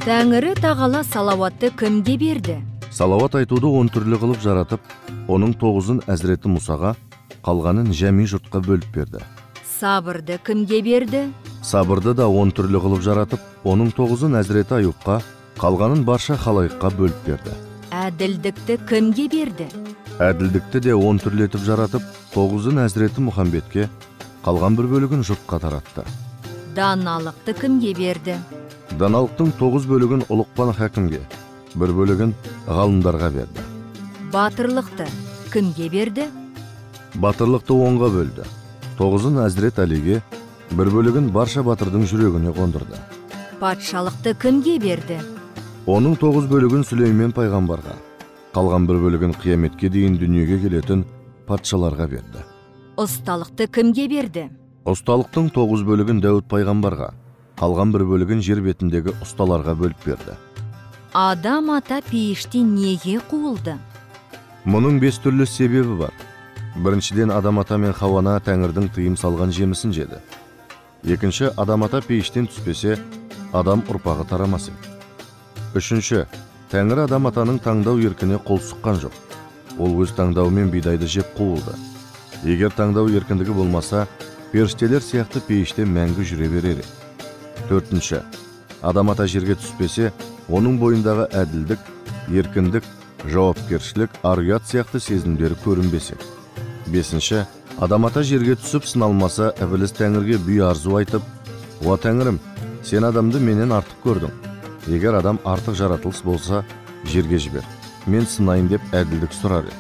Тәңірі тағала салауатты кімге берді? Салауат айтуды 10 түрлі қылып жаратып, оның 9-ын Әзіреті Мұсаға, қалғанын жәми жұртқа бөліп берді. Сабырды кімге берді? Сабырды да 10 түрлі қылып жаратып, оның 9-ын Әзіреті Аюпқа, қалғанын барша халайыққа бөліп берді. Әділдікті кімге берді? Әділдікті де 10 түрлі етіп жаратып, 9-ын Әзіреті Мұхамбетке, қалған бір бөлігін жұртқа таратты. Даналықты кімге берді? Даналықтың 9 бөлігін Ұлықпан хакімге, бір бөлігін ғалымдарға берді. Батырлықты кімге берді? Батырлықты 10-ға бөлді. 9-ын Әзірет Әлиге, бір бөлігін барша батырдың жүрегіне қондырды. Патшалықты кімге берді? Оның 9 бөлігін Сүлеймен пайғамбарға, қалған бір бөлігін қияметке дейін дүниеге келетін патшаларға берді. Ұсталықты кімге берді? Ұсталықтың 9 бөлігін Дәуіт пайғамбарға, қалған бір бөлігін жер бетіндегі ұсталарға бөліп берді. Адам ата пейіштен неге қуылды? Мұның 5 түрлі себебі бар. Біріншіден, Адам ата мен Хауана тәңірдің тыйым салған жемісін жеді. Екінші, Адам ата пейіштен түспесе, адам ұрпағы тарамас еді. Үшінші, тәңір Адам атаның таңдау еркіне қол сұққан жоқ. Ол өз таңдауымен бидайды жеп қуылды. Егер таңдау еркіндігі болмаса, періштелер сияқты пейіште мәңгі жүре берер еді. Төртінші, Адам ата жерге түспесе, оның бойындағы әділдік, еркіндік, жауапкершілік, ар-ұят сияқты сезімдері көрінбесе. Бесінші, Адам ата жерге түсіп сыналмаса, ібіліс тәңірге бүй арзу айтып, «Уа тәңірім, сен адамды менен артық көрдің. Егер адам артық жаратылыс болса, жерге жібер. Мен сынайын» деп әділдік сұрар еді.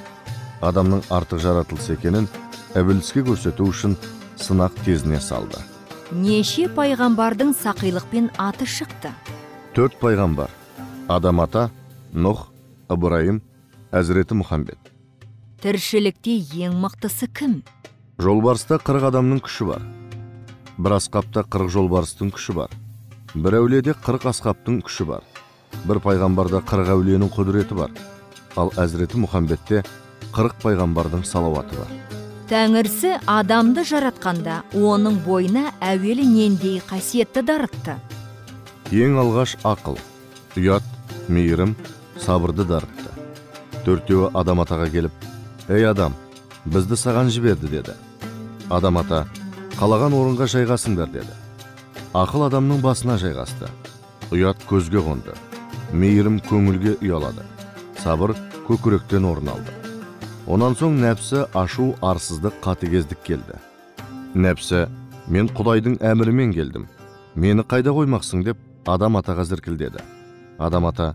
Адамның артық жаратылыс екенін ібіліске көрсету үшін сынақ тезіне салды. Неше пайғамбардың сақилықпен аты шықты? 4 пайғамбар. Адам ата, Нұх, Ыбырайым, Әзіреті Мұхамбет. Тіршілікте ең мықтысы кім? Жолбарыста 40 адамның күші бар. Бір асқапта 40 жолбарыстың күші бар. Бір әулиеде 40 асқаптың күші бар. Бір пайғамбарда 40 әулиенің құдіреті бар. Ал Әзіреті Мұхамбетте 40 пайғамбардың салауаты бар. Тәңірсі адамды жаратқанда, оның бойына әуелі нендей қасиетті дарытты? Ең алғаш ақыл, ұят, мейірім, сабырды дарытты. Төртеуі Адам атаға келіп, «Ей адам, бізді саған жіберді» деді. Адам ата, «Қалаған орынға жайғасыңдар» деді. Ақыл адамның басына жайғасты. Ұят көзге қонды. Мейірім көңілге ұялады. Сабыр көкіректен орын алды. Онан соң нәпсі, ашу, арсыздық, қатыгездік келді. Нәпсі, «Мен Құдайдың әмірімен келдім. Мені қайда қоймақсың?» деп Адам атаға зіркілдеді. Адам ата,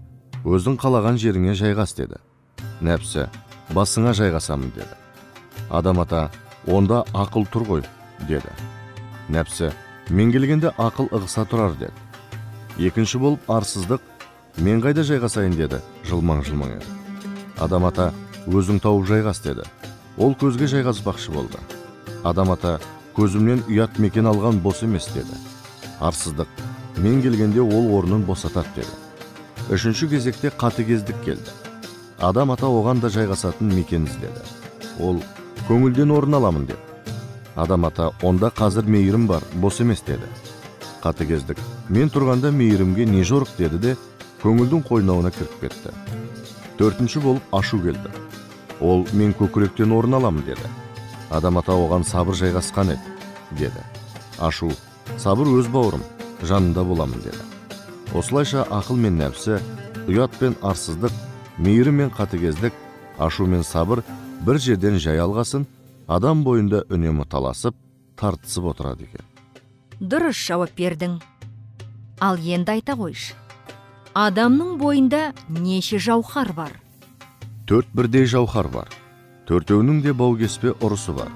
«Өзің қалаған жеріңе жайғас» деді. Нәпсі, «Басыңа жайғасамын» деді. Адам ата, «Онда ақыл тұр ғой» деді. Нәпсі, «Мен келгенде ақыл ығыса тұрар» деді. Екінші болып арсыздық, «Мен қайда жайғасайын» деді, жылмаң-жылмаң еді. Адам ата, «Өзің тауып жайғас» деді. Ол көзге жайғаспақшы болды. Адам ата, «Көзімнен ұят мекен алған бос емес» деді. Арсыздық, «Мен келгенде ол орнын босатады» деді. Үшінші кезекте қатыгездік келді. Адам ата оған да жайғасатын мекен іздеді. Ол, «Көңілден орын аламын» деді. Адам ата, «Онда қазір мейірім бар, бос емес» деді. Қатыгездік, «Мен тұрғанда мейірімге не жорық» деді де, көңілдің қойнауына кіріп кетті. Төртінші болып ашу келді. Ол, «Мен көкіректен орын аламын» деді. Адам ата оған сабыр жайғасқан еді, деді. Ашу, «Сабыр өз бауырым, жанында боламын» деді. Осылайша ақыл мен нәпсі, ұят пен арсыздық, мейірім мен қатыгездік, ашу мен сабыр бір жерден жай алғасын, адам бойында үнемі таласып, тартысып отырады екен. Дұрыс жауап бердің. Ал енді айта қойшы. Адамның бойында неше жауһар бар? 4 бірдей жауһар бар. Төртеуінің де баукеспе ұрысы бар.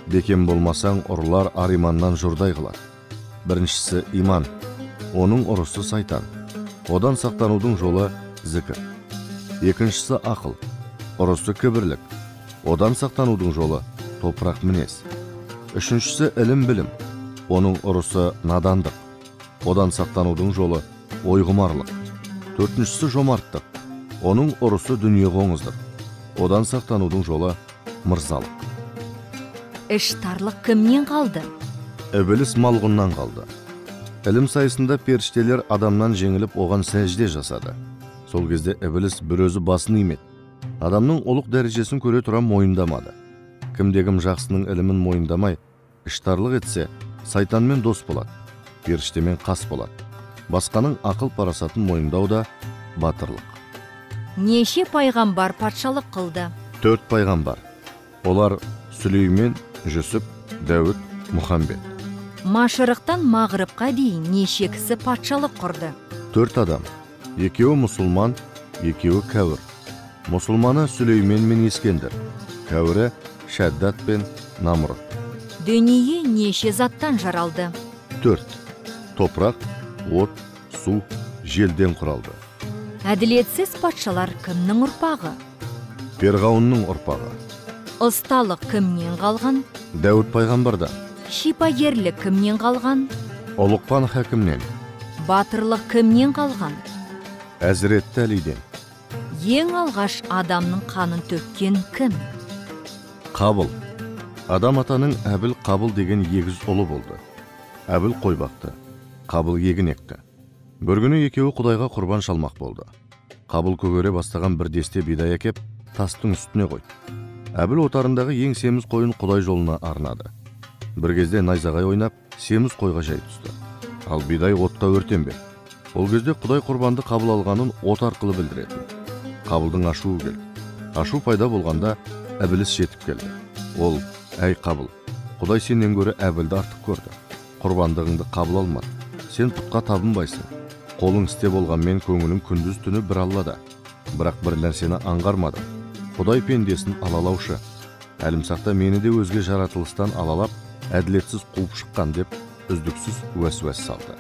Бекем болмасаң, ұрылар ар-иманнан жұрдай қылады. Біріншісі иман, оның ұрысы сайтан. Одан сақтанудың жолы зікір. Екіншісі ақыл, ұрысы кібірлік. Одан сақтанудың жолы топырақ мінез. Үшіншісі ілім-білім, оның ұрысы надандық. Одан сақтанудың жолы ойғұмарлық. Төртіншісі жомарттық, оның ұрысы дүниеқоңыздық. Одан сақтанудың жолы мырзалық. Іштарлық кімнен қалды? Ібіліс малғұннан қалды. Ілім сайысында періштелер адамнан жеңіліп оған сәжде жасады. Сол кезде ібіліс бір өзі басын имеді. Адамның ұлық дәрежесін көре тұра мойындамады. Кімде-кім жақсының ілімін мойындамай, іштарлық етсе, сайтанмен дос болады, періштемен қас болады. Басқаның ақыл парасатын мойындау да батырлық. Неше пайғамбар патшалық қылды? 4 пайғамбар. Олар Сүлеймен, Жүсіп, Дәуіт, Мұхамбет. Машырықтан мағрыбқа дейін неше кісі патшалық құрды? 4 адам. Екеуі мұсылман, екеуі кәуір. Мұсылманы Сүлеймен мен Ескендір, кәуірі Шәддат пен Намрұд. Дүние неше заттан жаралды? 4. Топырақ, от, су, желден құралды. Әділетсіз патшалар кімнің ұрпағы? Перғауынның ұрпағы. Ұсталық кімнен қалған? Дәуіт пайғамбардан. Шипагерлік кімнен қалған? Ұлықпан хакімнен. Батырлық кімнен қалған? Әзіретті Әлиден. Ең алғаш адамның қанын төккен кім? Қабыл. Адам атаның Әбіл Қабыл деген егіз ұлы болды. Әбіл қой бақты, Қабыл егін екті. Бір күні екеуі Құдайға құрбан шалмақ болды. Қабыл көгере бастаған бір десте бидай әкеп, тастың үстіне қойды. Әбіл отарындағы ең семіз қойын Құдай жолына арнады. Бір кезде найзағай ойнап, семіз қойға жай түсті. Ал бидай отқа өртенбеді. Ол кезде Құдай құрбанды қабыл алғанын от арқылы білдіретін. Қабылдың ашуы келді. Ашу пайда болғанда Ібіліс жетіп келді. Ол: «Әй Қабыл, Құдай сенен гөрі Әбілді артық көрді. Құрбандығыңды қабыл алмады. Сен пұтқа табынбайсың. Қолың істе болғанмен көңілің күндіз түні бір Аллада. Бірақ бір нәрсені аңғармадым. Құдай пендесін алалаушы. Әлімсақта мені де өзге жаратылыстан алалап, әділетсіз қуып шыққан» деп үздіксіз уәс-уәс салды.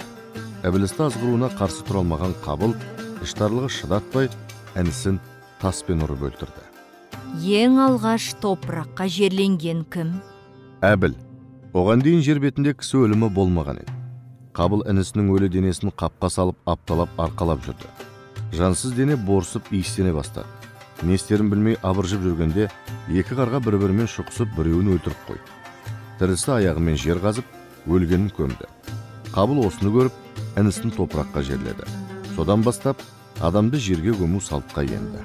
Ібілісті азғыруына қарсы тұра алмаған Қабыл іштарлығы шыдатпай, інісін таспен ұрып өлтірді. Ең алғаш топыраққа жерленген кім? Әбіл. Оған дейін жер бетінде кісі өлімі болмаған еді. Қабыл інісінің өлі денесін қапқа салып, апталап арқалап жүрді. Жансыз дене борсып иістене бастады. Не істерін білмей абыржып жүргенде екі қарға бір-бірімен шұқысып біреуін өлтіріп қойды. Тірісі аяғымен жер қазып, өлгенін көмді. Қабыл осыны көріп, інісін топыраққа жерледі. Содан бастап адамды жерге көму салтқа енді.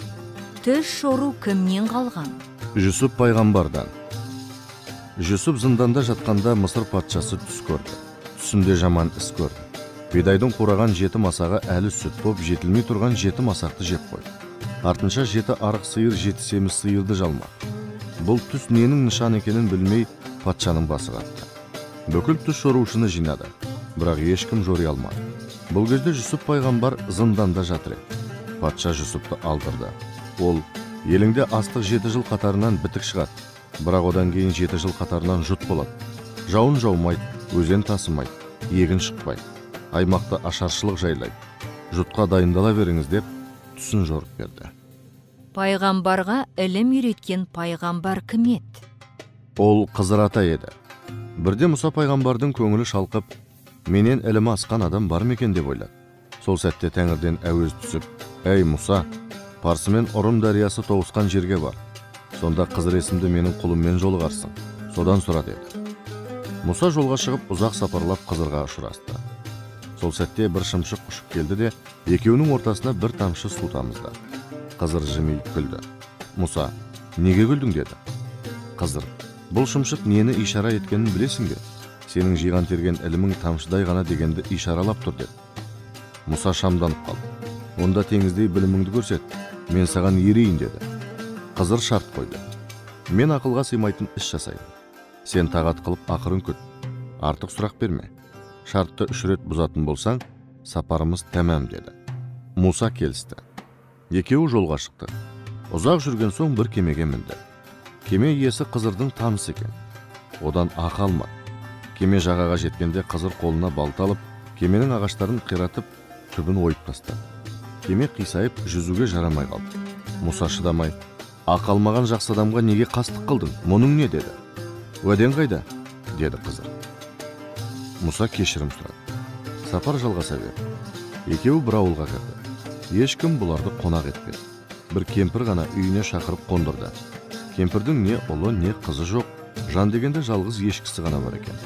Түс жору кімнен қалған? Жүсіп пайғамбардан. Жүсіп зынданда жатқанда Мысыр патшасы түс көрді. Түсінде жаман іс көрді. Бидайдың қураған 7 масағы әлі сүт боп жетілмей тұрған 7 масақты жеп қойды. Артынша 7 арық сиыр 7 семіз сиырды жалмады. Бұл түс ненің нышан екенін білмей патшаның басы қатты. Бүкіл түс жорушыны жинады, бірақ ешкім жори алмады. Бұл кезде Жүсіп пайғамбар зынданда жатыр еді. Патша Жүсіпті алдырды. Ол: «Еліңде астық 7 жыл қатарынан бітік шығады, бірақ одан кейін 7 жыл қатарынан жұт болады. Жауын жаумайды, өзен тасымайды, егін шықпайды, аймақты ашаршылық жайлайды. Жұтқа дайындала беріңіз» деп түсін жорып берді. Пайғамбарға ілім үйреткен пайғамбар кім еді? Ол Қызыр ата еді. Бірде Мұса пайғамбардың көңілі шалқып, менен ілімі асқан адам бар ма екен деп ойлады. Сол сәтте тәңірден әуез түсіп: «Әй Мұса, Парсы мен Ұрым дариясы тоғысқан жерге бар. Сонда Қызыр есімді менің құлыммен жолығарсың. Содан сұра» деді. Мұса жолға шығып ұзақ сапарлап Қызырға ұшырасты. Сол сәтте бір шымшық ұшып келді де, екеуінің ортасына бір тамшы су тамызды. Қызыр жымиып күлді. Мұса: «Неге күлдің?» деді. Қызыр: «Бұл шымшық нені ишара еткенін білесің бе? Сенің жиған терген ілімің тамшыдай ғана дегенді ишаралап тұр» деді. Мұса шамданып қалды. «Онда теңіздей біліміңді көрсет, мен саған ерейін» деді. Қызыр шарт қойды. «Мен ақылға сыймайтын іс жасаймын. Сен тағат қылып ақырын күт. Артық сұрақ берме. Шартты 3 рет бұзатын болсаң, сапарымыз тәмам» деді. Мұса келісті. Екеуі жолға шықты. Ұзақ жүрген соң бір кемеге мінді. Кеме иесі Қызырдың танысы екен. Одан ақы алмады. Кеме жағаға жеткенде Қызыр қолына балта алып, кеменің ағаштарын қиратып, түбін ойып тастады. Кеме қисайып, жүзуге жарамай қалды. Мұса шыдамай: «Ақы алмаған жақсы адамға неге қастық қылдың? Мұның не?» деді. «Уәдең қайда?» деді Қызыр. Мұса кешірім сұрады. Сапар жалғаса берді. Екеуі бір ауылға кірді. Ешкім бұларды қонақ етпеді. Бір кемпір ғана үйіне шақырып қондырды. Кемпірдің не ұлы, не қызы жоқ, жан дегенде жалғыз ешкісі ғана бар екен.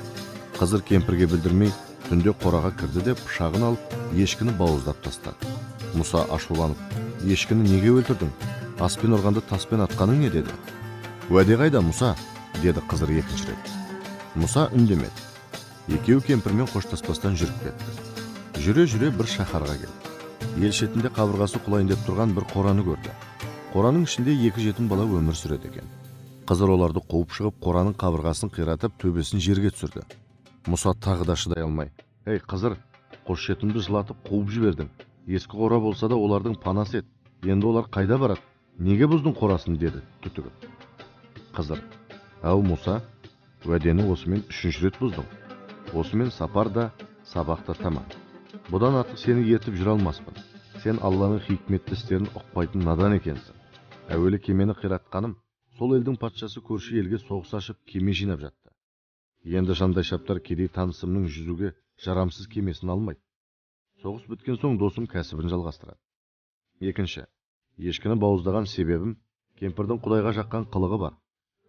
Қызыр кемпірге білдірмей Түнде қораға кірді де пышағын алып, ешкіні бауыздап тастады. Мұса ашуланып, ешкіні неге өлтірдің? Аспен ұрғанды таспен атқаның не деді. Уәде қайда, Мұса? Деді Қызыр екінші рет. Мұса үндемеді. Екеуі кемпірмен қоштаспастан жүріп кетті. Жүре-жүре бір шаһарға келді. Ел шетінде қабырғасы құлайын деп тұрған бір қораны көрді. Қораның ішінде екі жетім бала өмір сүреді екен. Қызыр оларды қуып шығып, қораның қабырғасын қиратып, төбесін жерге түсірді. Мұса тағы да шыдай алмай, «Ей, Қызыр, қос жетімді жылатып қуып жібердің. Ескі қора болса да олардың панасы еді. Енді олар қайда барады? Неге бұздың қорасын?» деді түтігіп. Қызыр, «Ау, Мұса, уәдені осымен үшінші рет бұздың. Осымен сапар да, сабақ та тамам. Бұдан артық сені ертіп жүре алмаспын. Сен Алланың хикметті істерін ұқпайтын надан екенсің. Әуелі кемені қиратқаным, сол елдің патшасы көрші елге соғыс ашып кеме жинап жатты. Енді жандай шаптар кедей танысымның жүзуге жарамсыз кемесін алмайды. Соғыс біткен соң досым кәсібін жалғастырады. Екінші, ешкіні бауыздаған себебім, кемпірдің Құдайға жаққан қылығы бар.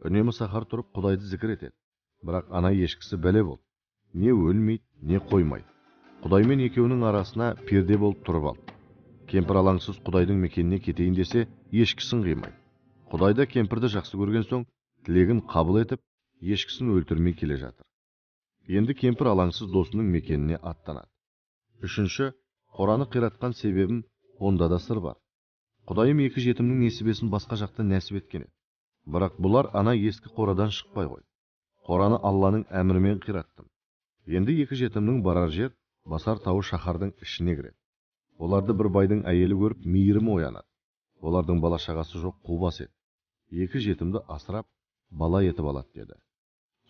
Үнемі сахар тұрып Құдайды зікір етеді. Бірақ ана ешкісі бәле болды. Не өлмейді, не қоймайды. Құдаймен екеуінің арасына перде болып тұрып алды. Кемпір алаңсыз Құдайдың мекеніне кетейін десе, ешкісін қимайды. Құдай да кемпірді жақсы көрген соң, тілегін қабыл етіп, ешкісін өлтірмей келе жатыр. Енді кемпір алаңсыз досының мекеніне аттанады. Үшінші, қораны қиратқан себебім, онда да сыр бар. Құдайым екі жетімнің несібесін басқа жақта нәсіп еткен еді. Бірақ бұлар ана ескі қорадан шықпай қойды. Қораны Алланың әмірімен қираттым. Енді екі жетімнің барар жер, басар тауы шаһардың ішіне кіреді. Оларды бір байдың әйелі көріп, мейірімі оянады. Олардың бала шағасы жоқ қубас еді. Екі жетімді асырап, бала етіп алады деді.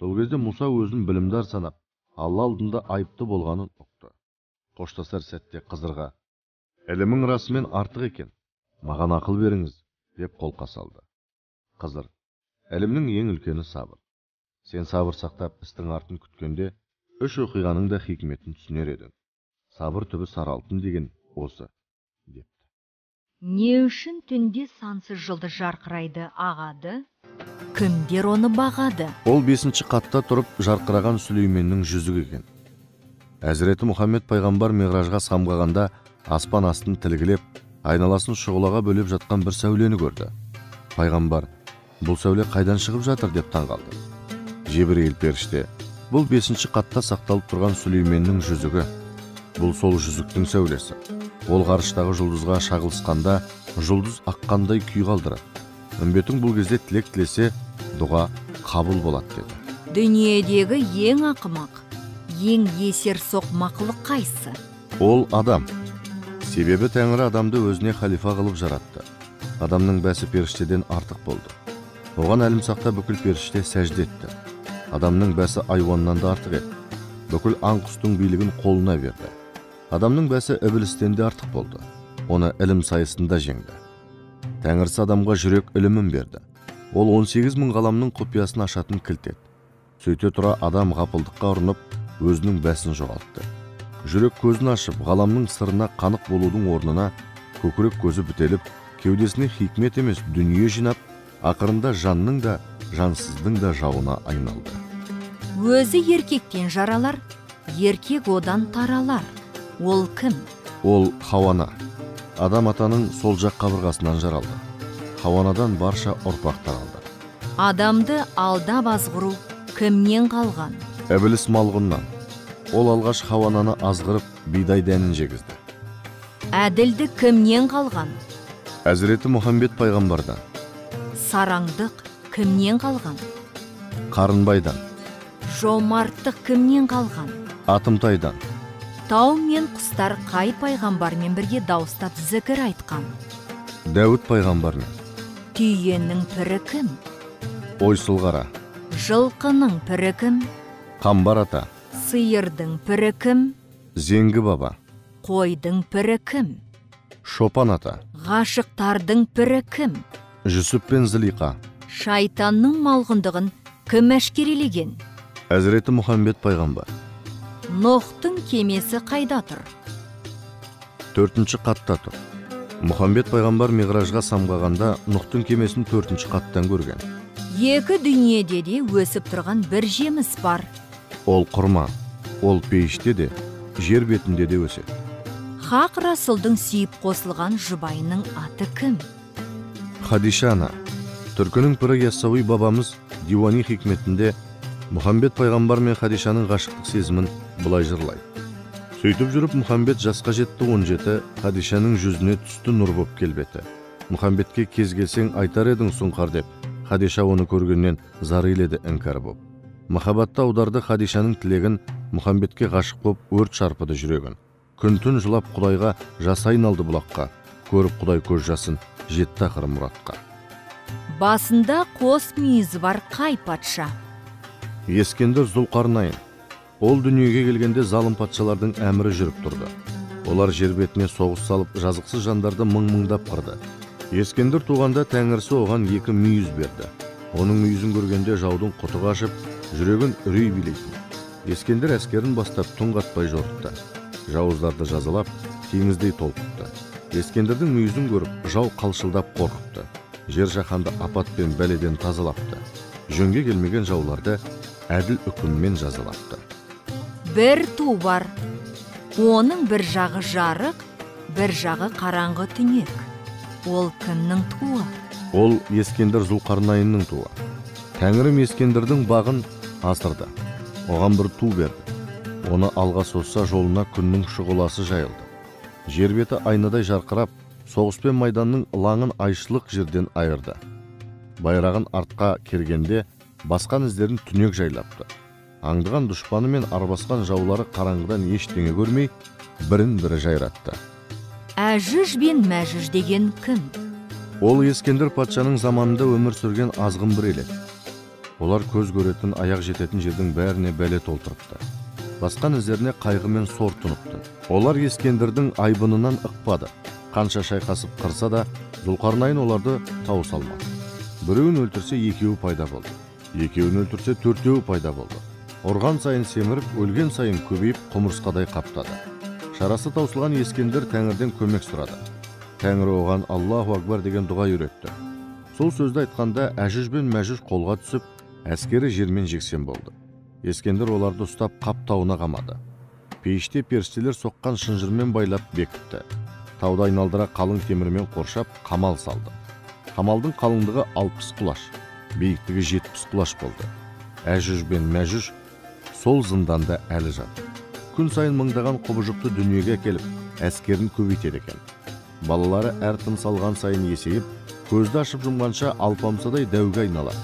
Сол кезде Мұса өзін білімдар санап, Алла алдында айыпты болғанын ұқты. Қоштасар сәтте Қызырға, «Ілімің расымен артық екен, маған ақыл беріңіз», деп қолқа салды. Қызыр, «Ілімнің ең үлкені сабыр. Сен сабыр сақтап, істің артын күткенде, үш оқиғаның да хикметін түсінер едің. Сабыр түбі сары алтын деген осы», депті. Не үшін түнде сансыз жұлдыз жарқырайды, ағады? Кімдер оны бағады? Ол бесінші қатта тұрып жарқыраған Сүлейменнің жүзігі екен. Әзіреті Мұхаммед пайғамбар миғражға самғағанда аспан астын тілгілеп, айналасын шұғылаға бөлеп жатқан бір сәулені көрді. Пайғамбар, «Бұл сәуле қайдан шығып жатыр?» деп таңғалды. Жебірейіл періште, «Бұл бесінші қатта сақталып тұрған Сүлейменнің жүзігі. Бұл сол жүзіктің сәулесі. Ол ғарыштағы жұлдызға шағылысқанда жұлдыз аққандай күй қалдырады. Үмбетің бұл кезде тілек тілесе, дұға қабыл болады», деді. Дүниедегі ең ақымақ, ең есерсоқ мақұлық қайсы? Ол адам. Себебі Тәңірі адамды өзіне халифа қылып жаратты. Адамның бәсі періштеден артық болды. Оған әлімсақта бүкіл періште сәжде етті. Адамның бәсі айуаннан да артық еді. Бүкіл аң құстың билігін қолына берді. Адамның бәсі ібілістен де артық болды. Оны ілім сайысында жеңді. Тәңірісі адамға жүрек ілімін берді. Ол 18 мың ғаламның құпиясын ашатын кілт еді. Сөйте тұра адам ғапылдыққа ұрынып, өзінің бәсін жоғалтты. Жүрек көзін ашып, ғаламның сырына қанық болудың орнына көкірек көзі бітеліп, кеудесіне хикмет емес дүние жинап, ақырында жанның да, жансыздың да жауына айналды. Өзі еркектен жаралар, еркек одан таралар. Ол кім? Ол Хауана. Адам атаның сол жақ қабырғасынан жаралды. Хауанадан барша ұрпақ таралды. Адамды алдап азғыру кімнен қалған? Ібіліс малғұннан. Ол алғаш Хауананы азғырып, бидай дәнін жегізді. Әділдік кімнен қалған? Әзіреті Мұхаммед пайғамбардан. Сараңдық кімнен қалған? Қарынбайдан. Жомарттық кімнен қалған? Атымтайдан. Тау мен құстар қай пайғамбармен бірге дауыстап зікір айтқан? Дәуіт пайғамбармен. Түйенің пірі кім? Ойсылғара. Жылқының пірі кім? Қамбар ата. Сиырдың пірі кім? Зеңгі баба. Қойдың пірі кім? Шопан ата. Ғашықтардың пірі кім? Жүсіп пен Зылиқа. Шайтанның малғұндығын кім әшкерелеген? Әзіреті Мұхаммед пайғамбар. Нохтың кемесі қайда тұр? Төртінші қатта тұр. Мұхаммед пайғамбар миғражға самғағанда Нухтың кемесін төртінші қаттан көрген. Екі дүниеде де өсіп тұрған бір жеміс бар. Ол құрма. Ол пейіште де, жер бетінде де өседі. Хақ Расулдың сүйіп қосылған жұбайының аты кім? Хадиша ана. Түркінің пірі Яссауи бабамыз диуани хикметінде Мұхаммед пайғамбар мен Хадишаның ғашықтық сезімін былай жырлайды. Сөйтіп жүріп Мұхаммед жасқа жетті 17, Хадишаның жүзіне түсті нұр боп келбеті. Мұхаммедке кез келсең айтар едің сұңқар деп, Хадиша оны көргеннен зар иледі іңкәр боп. Махаббатты аударды Хадишаның тілегін, Мұхаммедке ғашық боп өрт шарпыды жүрегін. Күн-түн жылап Құдайға жас айналды бұлаққа, көріп Құдай көз жасын жетті ақыры мұратқа. Басында қос мүйізі бар қай патша? Ескендір Зұлқарнайын. Ол дүниеге келгенде залым патшалардың әмірі жүріп тұрды. Олар жер бетіне соғыс салып, жазықсыз жандарды мың-мыңдап қырды. Ескендір туғанда тәңірісі оған 2 мүйіз берді. Оның мүйізін көргенде жаудың құты қашып, жүрегін үрей билейтін. Ескендір әскерін бастап түн қатпай жорытты. Жауыздарды жазалап, теңіздей толқытты. Ескендірдің мүйізін көріп, жау қалшылдап қорқыпты. Жер жаһанды апат пен бәледен тазалапты. Жөнге келмеген жауларды әділ үкіммен жазалапты. Бір ту бар. Оның бір жағы жарық, бір жағы қараңғы түнек. Ол кімнің туы? Ол Ескендір Зұлқарнайынның туы. Тәңірім Ескендірдің бағын асырды. Оған бір ту берді. Оны алға созса жолына күннің шұғыласы жайылды. Жер беті айнадай жарқырап, соғыс пен майданның ылаңын айшылық жерден айырды. Байрағын артқа кергенде басқан іздерін түнек жайлапты. Аңдыған дұшпаны мен арбасқан жаулары қараңғыдан ештеңе көрмей, бірін-бірі жайратты. Әжүж бен Мәжүж деген кім? Ол Ескендір патшаның заманында өмір сүрген азғын бір ел еді. Олар көз көретін, аяқ жететін жердің бәріне бәле толтырыпты. Басқан іздеріне қайғы мен сор тұныпты. Олар Ескендірдің айбынынан ықпады. Қанша шайқасып қырса да, Зұлқарнайын оларды тауыса алмады. Біреуін өлтірсе, екеуі пайда болды. Екеуін өлтірсе, төртеуі пайда болды. Ұрған сайын семіріп, өлген сайын көбейіп, құмырсқадай қаптады. Шарасы таусылған Ескендір тәңірден көмек сұрады. Тәңірі оған Аллаху акбар деген дұға үйретті. Сол сөзді айтқанда Әжүж бен Мәжүж қолға түсіп, әскері жермен жексен болды. Ескендір оларды ұстап Қап тауына қамады. Пейіште періштелер соққан шынжырмен байлап бекітті. Тауды айналдыра қалың темірмен қоршап қамал салды. Қамалдың қалыңдығы 60 құлаш, биіктігі 70 құлаш болды. Әжүж бен Мәжүж сол зынданда әлі жатыр. Күн сайын мыңдаған құбыжықты дүниеге әкеліп, әскерін көбейтеді екен. Балалары әр тыныс алған сайын есейіп, көзді ашып жұмғанша алпамсадай дәуге айналады.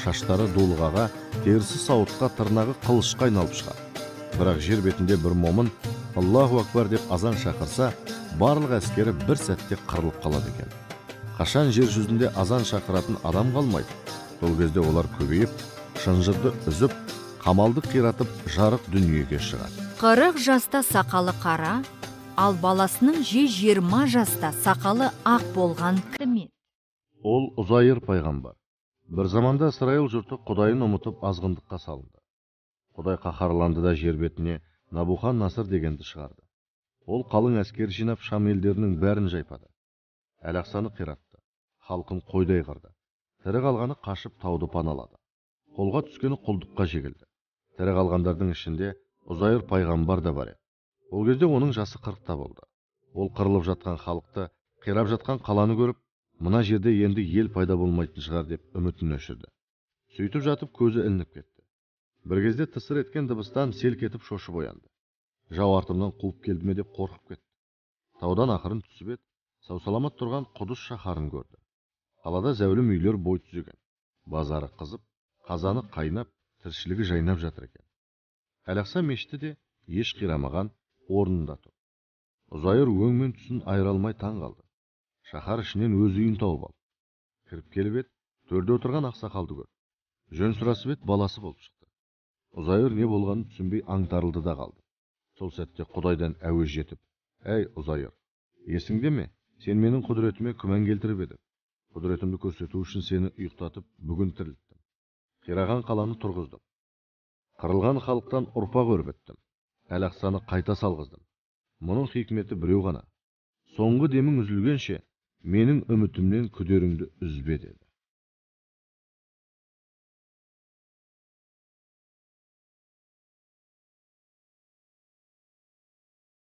Шаштары долғаға, терісі сауытқа, тырнағы қылышқа айналып шығады. Бірақ жер бетінде бір момын Аллаху акбар деп азан шақырса, барлық әскері бір сәтте қырылып қалады екен. Қашан жер жүзінде азан шақыратын адам қалмайды, сол кезде олар көбейіп, шынжырды үзіп, қамалды қиратып, жарық дүниеге шығады. 40 жаста сақалы қара, ал баласының 120 жаста сақалы ақ болған кім еді? Ол Ұзайыр пайғамбар. Бір заманда Исраил жұрты Құдайын ұмытып азғындыққа салынды. Құдай қаһарланды да жер бетіне Набухан Насыр дегенді шығарды. Ол қалың әскер жинап Шам елдерінің бәрін жайпады. Әл-Ақсаны қиратты, халқын қойдай қырды. Тірі қалғаны қашып тауды паналады. Қолға түскені құлдыққа жегілді. Тірі қалғандардың ішінде Ұзайыр пайғамбар да бар еді. Ол кезде оның жасы 40-та болды. Ол қырылып жатқан халықты, қирап жатқан қаланы көріп, мына жерде енді ел пайда болмайтын шығар деп үмітін өшірді. Сөйтіп жатып көзі ілініп кетті. Бір кезде тысыр еткен дыбыстан селк етіп шошып оянды. Жау артымнан қуып келді ме деп қорқып кетті. Таудан ақырын түсіп еді, сау-саламат тұрған Құдыс шаһарын көрді. Қалада зәулім үйлер бой түзеген. Базары қызып, қазаны қайнап, тіршілігі жайнап жатыр екен. Әл-Ақса мешіті де еш қирамаған орнында тұр. Ұзайыр өң мен түсін айыра алмай таң қалды. Шаһар ішінен өз үйін тауып алды. Кіріп келіп еді, төрде отырған ақсақалды көрді. Жөн сұрасып еді, баласы болып шықты. Ұзайыр не болғанын түсінбей аңтарылды да қалды. Сол сәтте Құдайдан әуез жетіп, «Әй, Ұзайыр, есіңде ме? Сен менің құдіретіме күмән келтіріп едің. Құдіретімді көрсету үшін сені ұйықтатып, бүгін тірілттім. Қираған қаланы тұрғыздым. Қырылған халықтан ұрпақ өрбіттім. Әл-Ақсаны қайта салғыздым. Мұның хикметі біреу ғана. Соңғы демің үзілгенше, менің үмітімнен күдеріңді үзбе» деді.